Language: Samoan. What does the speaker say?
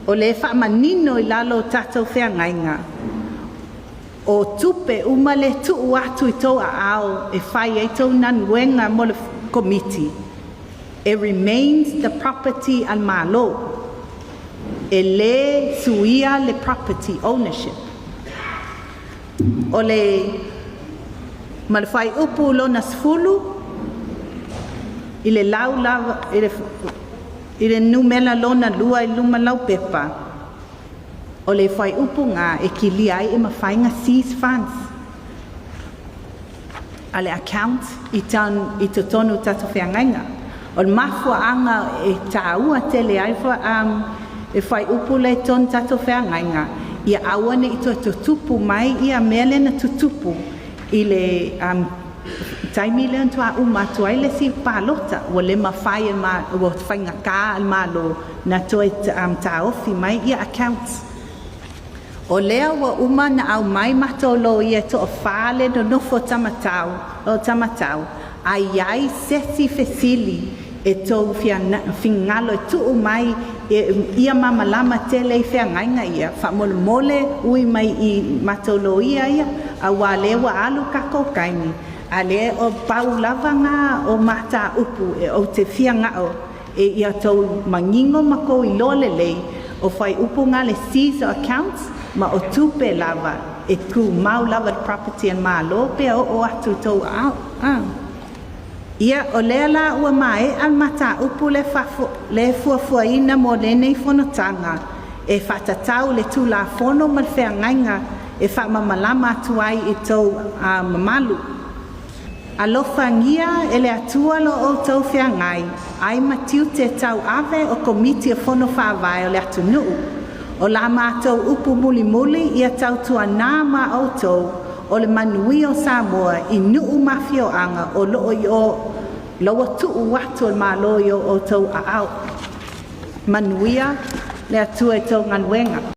O le faamanino i lalo o tatou feagaiga, o tupe uma le tuu atu i tou aao e fai ai tou galuega mo le komiti, e remains the property al Malo. E lē suia le property ownership. O le ma le fuaiupu lona 10 i le lau lava i le numera lona 2 i luma lau pepa, o le fuaiupu lena e kilia ai e mafai ona seize funds a le account i tan i totonu o tatou feagaiga. O le mafuaaga e tāua tele ai e fuaiupu lea i totonu o tatou feagaiga, ia aua ne i toe tutupu mai ia mea lea na tutupu i le taimi lea na faatoa uma atu ai le isi palota, ua le mafai e ma, ua faigata le Malo na toe taofi mai ia accounts. O lea ua uma na aumai matou loia e toafa le nonofo tamatau o tamatau, a iai sesi fesili e tou finagalo e tuu mai ia mamalama tele i feagaiga ia, faamolemole ui mai i matou loia ia, auā lea ua alu tatou taimi, a lea o pau lava na o mataupu e ou te fia ga'o e ia tou manino ma tou iloa lelei o fuaiupu na le seize accounts ma o tupe lava e tumau lava le property a le Malo pe oo atu i tou aao. Ia, o lea la ua mae'a le mataupu le le fuafuaina mo lenei fonotaga e faatatau le Tulafono ma le feagaiga e faamamalama atu ai i tou mamalu. Alofagia e le Atua lo outou feagai ai ma tiute tauave o Komiti o Fono Faavae o le atunuu. O la matou upu mulimuli ia tautuanā ma outou o le manuia o Samoa i nuu ma afioaga o loo i o laua tuu atu o le Malo i o outou aao. Manuia le Atua i tou galuega.